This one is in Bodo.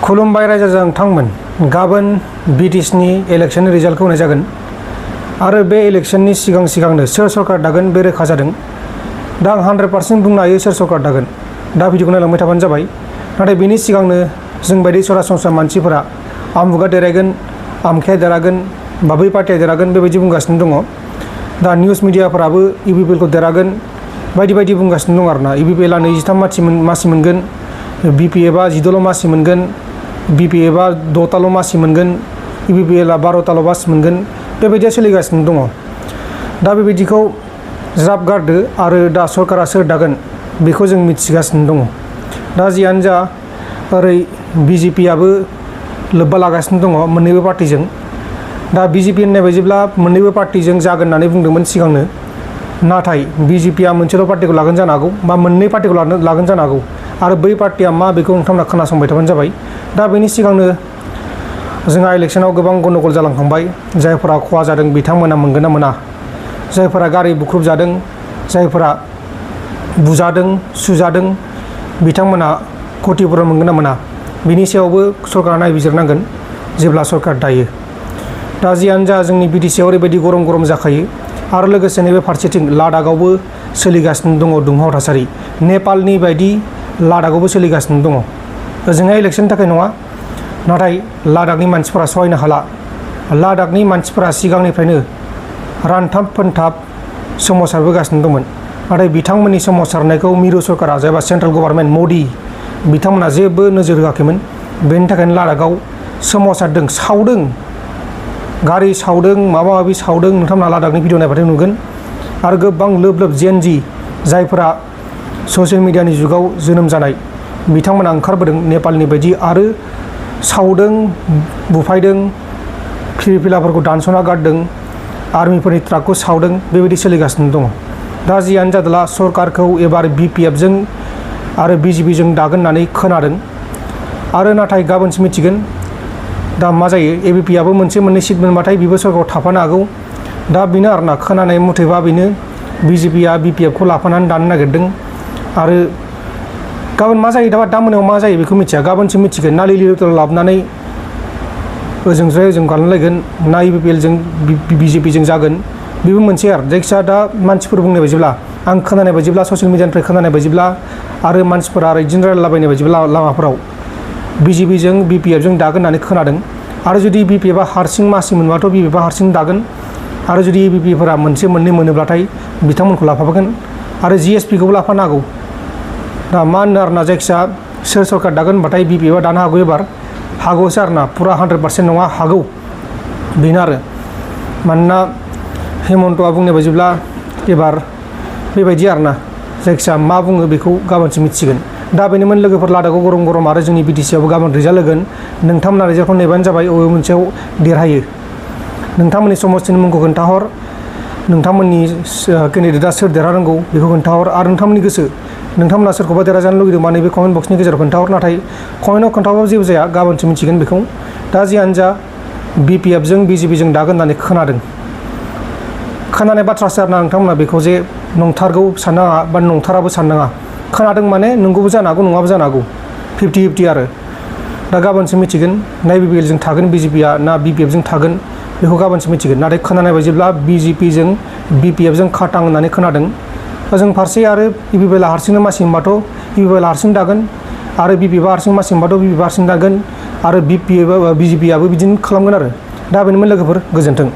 खुलुमबाय रायजो नोंथांमोन गाबोन बिटिसिनि इलेक्शननि रिजाल्टखौ होनाय जागोन आरो बे इलेक्शननि सिगांनो सोर सरकार दागोन बे रोखा जादों। दा आं 100% बुंनो हायो सोर सरकार दागोन। दा भिडिअखौ नायलांबाय थाबानो जाबाय। नाथाय बेनि सिगांनो जों बायदि सरासनस्रा मानसिफोरा आमुगा देरहागोन आमखाया देरहागोन बा बै पार्टिया देरहागोन बेबायदि बुंगासिनो दङ। दा निउस मिडियाफोराबो इउपिपिएलखौ देरहागोन बायदि बुंगासिनो दं आरोना। इउपिपिएलआ 23 मासि मोनगोन, बिपिएफआ 12 मासि मोनगोन, बिपिएफआ 6 मासि मोनगोन, इउपिपिएलआ 12 मासि मोनगोन, बेबायदिया सोलिगासिनो दङ। दा बेबायदिखौ ज्राब गारदो आरो दा सरकारा सोर दागोन बेखौ जों मिथिगासिनो दङ। दा जियानो जा ओरै बिजेपिआबो लोब्बा लागासिनो दङ मोन्नैबो पार्टिजों। दा बिजेपि होननाय बायदिब्ला मोन्नैबो पार्टिजों जागोन होननानै बुंदोंमोन सिगांनो। नाथाय बिजेपिआ मोनसेल' पार्टिखौ लागोन जानो हागौ बा मोननै पार्टिखौ लागोन जानो हागौ आरो बै पार्टिया मा बेखौ नोंथांमोना खोनासंबाय थाबानो जाबाय। दा बेनि सिगांनो जोंहा इलेक्शनाव गोबां गन्डगल जालांखांबाय। जायफोरा खहा जादों बिथांमोना मोनगोन ना मोना, जायफोरा गारि बुख्रुबजादों, जायफोरा बुजादों सुजादों बिथांमोना खथिफोर मोनगोन ना मोना, बिनि सायावबो सरकारा नायबिजिरनांगोन जेब्ला सरकार दायो। दा जियानो जा जोंनि बिटिसिआव ओरैबायदि गरम जाखायो आरो लोगोसे नैबे फारसेथिं लादाखआवबो सोलिगासिनो दङ दुंहाव थासारि। नेपालनि बायदि लादाखआवबो सोलिगासिनो दङ। ओजोंहाय इलेक्शननि थाखाय नङा, नाथाय लादाखनि मानसिफोरा सहायनो हाला। लादाखनि मानसिफोरा सिगांनिफ्रायनो रानथाब फोनथाब सोमावसारबोगासिनो दंमोन। नाथाय बिथांमोननि सोमावसारनायखौ मिरु सरकारा जायबा सेन्ट्रेल गभर्नमेन्ट मदि बिथांमोना जेबो नोजोर होआखैमोन। बेनि थाखायनो लादाखआव सोमावसारदों, सावदों, गारि सावदों, माबा माबि सावदों। नोंथांमोना लादाखनि भिडिअ नायबाथाय नुगोन। आरो गोबां लोब जेनजि जायफोरा ससियेल मिडियानि जुगाव जोनोम जानाय बिथांमोना ओंखारबोदों नेपालनि बायदि आरो सावदों, बुफायदों, फिरफिलाफोरखौ दानस'ना गारदों, आर्मिफोरनि ट्राकखौ सावदों, बेबायदि सोलिगासिनो दङ। दा जियानो जादोला सरकारखौ एबार बिपिएफजों आरो बिजेपिजों दागोन होननानै खोनादों आरो नाथाय गाबोनसो मिथिगोन दा मा जायो। एबिपिआबो मोननै सिट मोनबाथाय बेबो सरकाराव थाफानो हागौ। दा बेनो आरोना, खोनानाय मथेबा बेनो बिजेपिआ बिपिएफखौ लाफानानै दानो नागिरदों। आरो गाबोन मा जायो दा मोनायाव मा जायो बेखौ मिथिया, गाबोनसो मिथिगोन। ना लिलिटल लाबोनानै ओजों गालांलायगोन ना इउपिपिएलजों बिजेपिजों जागोन, बेबो मोनसे आरो। जायखिजाया दा मानसिफोर बुंनाय बायदिब्ला, आं खोनानाय बायदिब्ला ससियेल मिडियानिफ्राय खोनानाय बायदिब्ला आरो मानसिफोरा आरो बिदिनो रायलायलाबायनाय बायदिब्ला लामाफोराव बिजेपिजों बिपिएफजों दागोन होननानै खोनादों। आरो जुदि बिपिएफआ हारसिं मासि मोनबाथ' बिपिएफआ हारसिं दागोन आरो जुदि बिपिएफफोरा मोननै मोनोब्लाथाय बिथांमोनखौ लाफागोन आरो जिएसपिखौबो लाफानो हागौ। दा मा होनो आरोना, जायखिजाया सोर सरकार दागोन होनबाथाय बिपिएफआ दानो हागौ। एबार हागौसो आरोना, फुरा 100% नङा, हागौ बेनो आरो। मानोना हेमन्तआ बुंनाय बायदिब्ला एबार बेबायदि आरोना। जायखिजाया मा बुङो बेखौ गाबोनसो मिथिगोन। दा बेनोमोन लोगोफोर, लादाखआव गरम आरो जोंनि बिटिसिआवबो गाबोन रिजाल्ट होगोन। नोंथांमोना रिजाल्टखौ नेबानो जाबाय बबे मोनसेयाव देरहायो। नोंथांमोननि समस्थिनि मुंखौ खोन्थाहर, नोंथांमोननि केन्डिडेटआ सोर देरहानांगौ बेखौ खोन्थाहर आरो नोंथांमोननि गोसो, नोंथांमोना सोरखौबा देरहाजानो लुगैदोंबा नैबे कमेन्ट बक्सनि गेजेराव खोन्थाहर। नाथाय कमेन्टआव खोन्थाहरबाबो जेबो जाया, गाबोनसो मिथिगोन बेखौ। दा जियानो जा बिपिएफजों बिजेपिजों दागोन होननानै खोनानाय बाथ्रासो आरोना। नोंथांमोना बेखौ जे नंथारगौ साननाङा बा नंथाराबो साननाङा। खोनादों माने नंगौबो जानो हागौ नङाबो जानो हागौ, 50-50 आरो। दा गाबोनसो मिथिगोन ना इउपिपिएलजों थागोन बिजेपिआ ना बिपिएफजों थागोन बेखौ गाबोनसो मिथिगोन। नाथाय खोनानाय बायदिब्ला बिजेपिजों बिपिएफजों खाटां होननानै खोनादों। ओजों फारसे आरो इउपिपिएलआ हारसिंनो मासि मोनबाथ' इउपिपिएलआ हारसिं दागोन आरो बिपिएफआ हारसिं मासि मोनबाथ' बिपिएफआ हारसिं दागोन आरो बिजेपिआबो बिदिनो खालामगोन आरो। दा बेनोमोन लोगोफोर, गोजोन्थों।